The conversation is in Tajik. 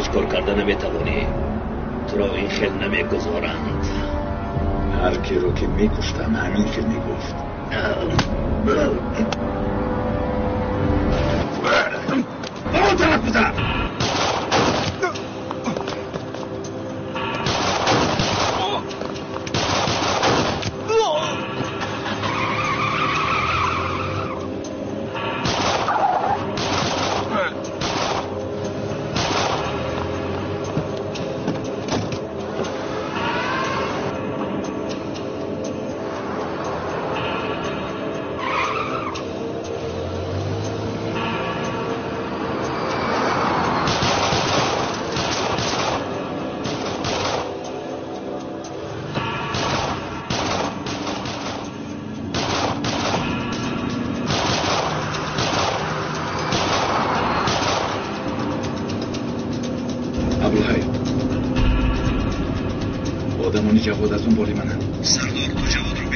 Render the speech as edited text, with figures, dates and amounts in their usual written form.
Ҳеҷ кор карда наметавонӣ. Туро ин хел намегузоранд. Ҳар киро ки мекуштам, ҳамин хел мегуфт. Ба он тараф гузар! Абулхайр, одамони Ҷавод аз дунболи мананд. Сардор, ту Ҷаводро